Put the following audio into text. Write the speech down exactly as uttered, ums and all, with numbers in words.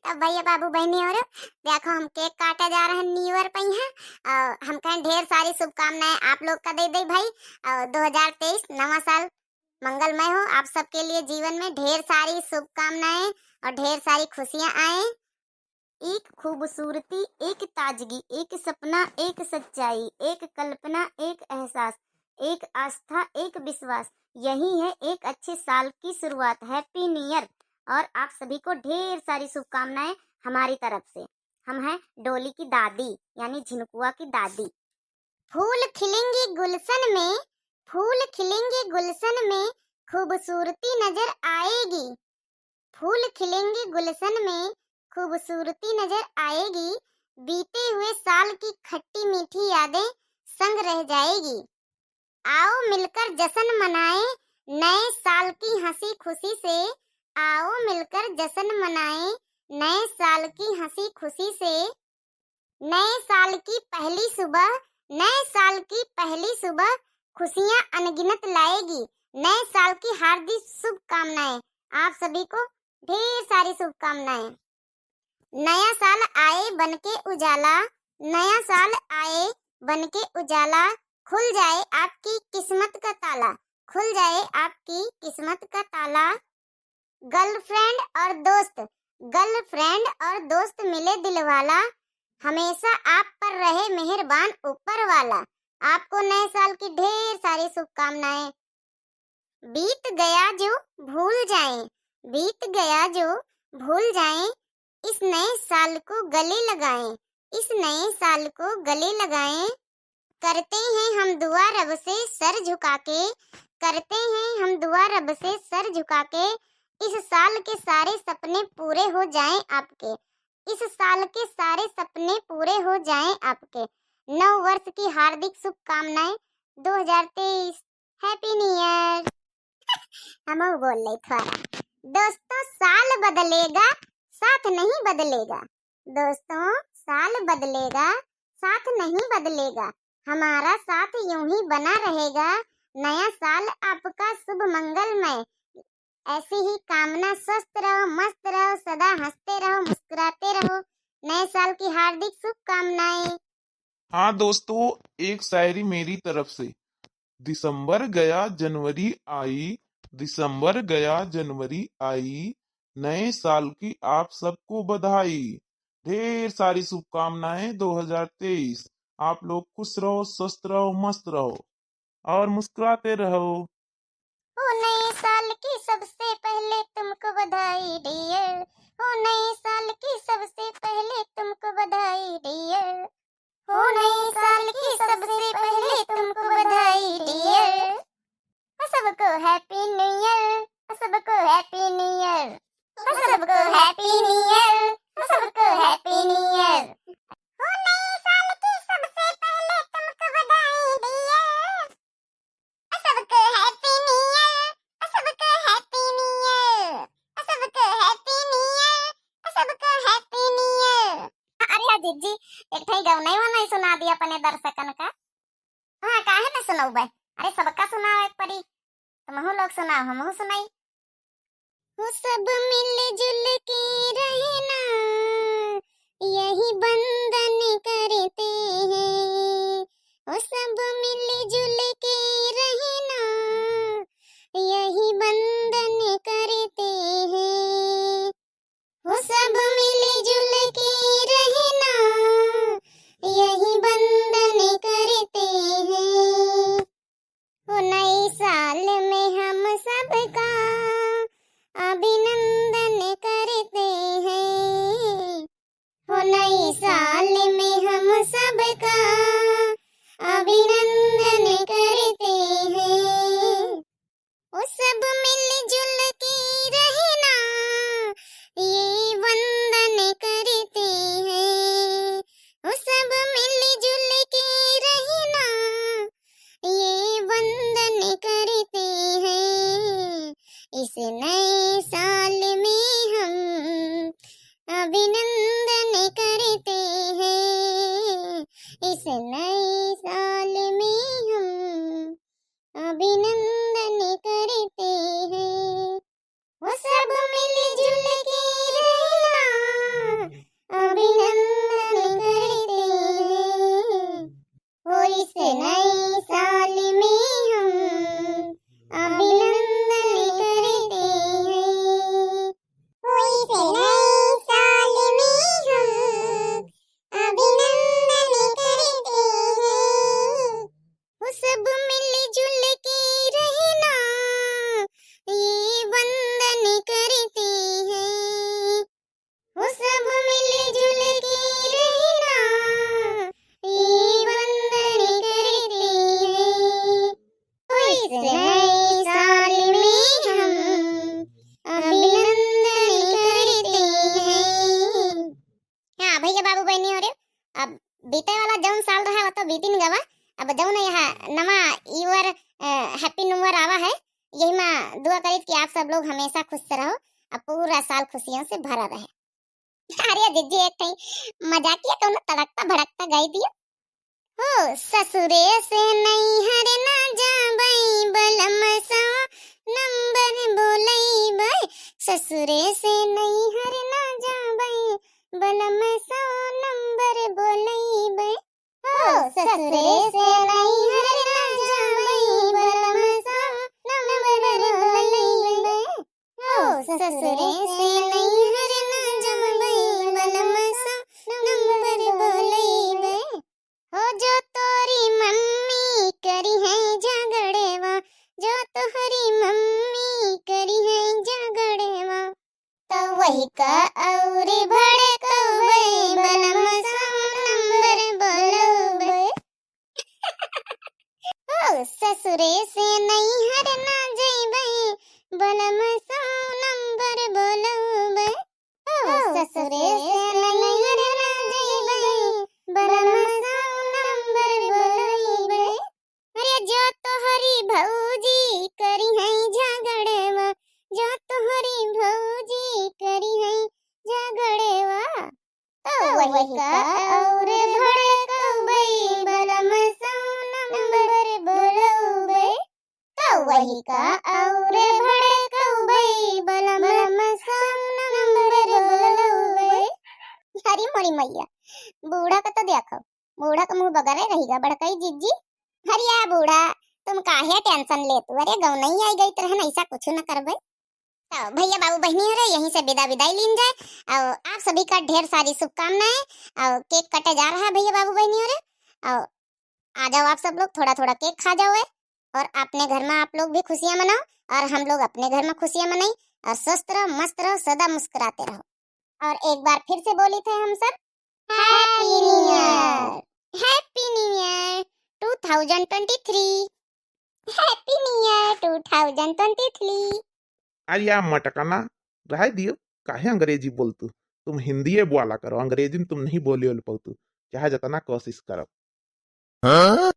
तो भैया, बाबू, बहनी और देखो, हम cake काटे जा रहे हैं New Year पे यहाँ। और हम कहें ढेर सारी शुभकामनाएं आप लोग का दे दे भाई। और दो हज़ार तेईस नवा साल मंगलमय हो आप सबके लिए, जीवन में ढेर सारी शुभकामनाएं और ढेर सारी खुशियां आए। एक खूबसूरती, एक ताजगी, एक सपना, एक सच्चाई, एक कल्पना, एक एहसास, एक आस्था, एक विश्वास, यही है एक अच्छे साल की शुरुआत। Happy New Year और आप सभी को ढेर सारी शुभकामनाएं हमारी तरफ से। हम हैं डोली की दादी, यानी झिनकुआ की दादी। फूल खिलेंगे गुलशन में, फूल खिलेंगे गुलशन में, खूबसूरती नजर आएगी। फूल खिलेंगे गुलशन में, खूबसूरती नजर आएगी। बीते हुए साल की खट्टी मीठी यादें संग रह जाएगी। आओ मिलकर जश्न मनाएं नए साल की हंसी खुशी से। आओ मिलकर जश्न मनाएं नए साल की हंसी खुशी से। नए साल की पहली सुबह, नए साल की पहली सुबह खुशियां अनगिनत लाएगी। नए साल की हार्दिक शुभकामनाएं, आप सभी को ढेर सारी शुभकामनाएं। नया साल आए बनके उजाला, नया साल आए बनके उजाला, खुल जाए आपकी किस्मत का ताला, खुल जाए आपकी किस्मत का ताला। Girlfriend और दोस्त, girlfriend और दोस्त मिले दिलवाला, हमेशा आप पर रहे मेहरबान ऊपर वाला। आपको नए साल की ढेर सारी शुभकामनाएं। बीत गया जो भूल जाएं, बीत गया जो भूल जाएं, इस नए साल को गले लगाएं, इस नए साल को गले लगाएं। करते हैं हम दुआ रब से सर झुका के, करते हैं हम दुआ रब से सर झुका के, इस साल के सारे सपने पूरे हो जाएं आपके, इस साल के सारे सपने पूरे हो जाएं आपके। नव वर्ष की हार्दिक शुभकामनाएं दो हज़ार तेईस। Happy New Year। हमहू बोल ले थोड़ा। दोस्तों, साल बदलेगा, साथ नहीं बदलेगा। दोस्तों, साल बदलेगा, साथ नहीं बदलेगा। हमारा साथ यूं ही बना रहेगा। नया साल आपका शुभ मंगलमय। ऐसी ही कामना, स्वस्थ रहो, मस्त रहो, सदा हंसते रहो, मुस्कुराते रहो। नए साल की हार्दिक शुभकामनाएं। हाँ दोस्तों, एक शायरी मेरी तरफ से। दिसंबर गया जनवरी आई, दिसंबर गया जनवरी आई, नए साल की आप सबको बधाई। ढेर सारी शुभकामनाएं दो हज़ार तेईस। आप लोग खुश रहो, स्वस्थ रहो, मस्त रहो और मुस्कुराते रहो। हो नए साल की सबसे पहले तुमको बधाई dear, हो नए साल की सबसे पहले तुमको बधाई dear, हो नए साल की सबसे पहले तुमको बधाई dear। और सबको Happy New Year, और सबको Happy New Year, और सबको Happy New Year, और सबको Happy New Year। हो नए साल की सबसे पहले तुमको बधाई dear। और सबको Happy New Year, और सबको Happy New Year, और सबको Happy New Year, और सबको Happy New Year। अरे अजीत जी, एक ठे गवनई वनई सुना दिया अपने दर्शकन का। हाँ, काहे न सुनौबे? अरे, सबका सुनावे के पड़ी, तुमहू लोग सुनाओ, हमहू सुनाई। हो सब मिलजुल के रहना, यही बंधन करते हैं। हो सब मिलजुल के रहना, यही बंधन करते हैं। हो सब मिलजुल के रहना, यही बंधन करते हैं। हो नए साल में हम सबका अभिनंदन करते हैं। हो नए साल में हम सबका अभिनंदन करते हैं। ओ सब मिलजुल के रहना, ये वंदन करते हैं। ओ सब मिलजुल के रहना, ये वंदन करते हैं। इस नए साल में हम अभिनंदन करते हैं। इस नए साल में हम अभिनंदन करते हैं। वो सब मिलजुल के रहना, बीते वाला जौन साल रहा, वो तो बीतिन गवा। अब जौन यह नवा ईयर, अ, हैप्पी न्यू ईयर आवा है, यही मा दुआ करीत कि आप सब लोग हमेशा खुश रहो, अब पूरा साल खुशियों से भरा रहे। अरे जिज्जी, एक ठे मजाकिया कौनो तड़कता भड़कता गाई दियो। हो ससुरे से नैहर ना जाबै, बलम सौ नंबर बोलैबै। ससुरे से नैहर ना जाबै, बलम सौ नंबर बोलैबै। हो ससुरे से नैहर ना जाबै, बलम सौ नंबर बोलैबै। हो ससुरे से नैहर ना जाबै, बलम सौ नंबर बोलैबै। हो जो तोरी मम्मी करी है झगड़वा, जो तोहरी मम्मी करी है झगड़वा, तो वही का और भड़कबै, बलम सौ नंबर बोलबै। हो ससुरे से नैहर ना जइबै, बलम सौ नंबर बोलबै। हो ससुरे से नैहर ना जइबै, बलम सौ नंबर बोलबै। अरे जो तोहरी भौजी करी है झगड़वा, जो तोहरी भौजी करी है झगड़वा, तो वही का और भड़कबै, बलम सौ नंबर बोलबै। तो वही का और भड़कबै, बलम सौ नंबर बोलबै। अरे मोरी मैया, बूढ़ा का तो देखो, बूढ़ा का मुंह बगरे रहिगा बड़कई जिज्जी। अरे या बूढ़ा, तुम काहे टेंशन लेतू? अरे गौनई आई गई तरह ऐसा कुछ न करबै। तो भैया बाबू बहनी हो रे, यहीं से विदा विदाई लीन जाए। और आप सभी का ढेर सारी शुभकामनाएं। और केक कटे जा रहा है भैया बाबू बहनी हो रे। और आ जाओ आप सब लोग, थोड़ा थोड़ा केक खा जाओ ए। और अपने घर में आप लोग भी खुशियां मनाओ और हम लोग अपने घर में खुशियां मनाई। और स्वस्थ रहो, मस्त रहो, सदा मुस्कुराते रहो। और एक बार फिर से बोली थे हम सब, Happy New Year, Happy New Year two thousand twenty three, Happy New Year two thousand twenty three। अरे या मटकना, रह दियो, काहे अंग्रेजी बोलतू? तुम हिंदीए बोला करो, अंग्रेजी में तुम नहीं बोले ओल पौतू, चाहे जतना कोशिश करो। हाँ?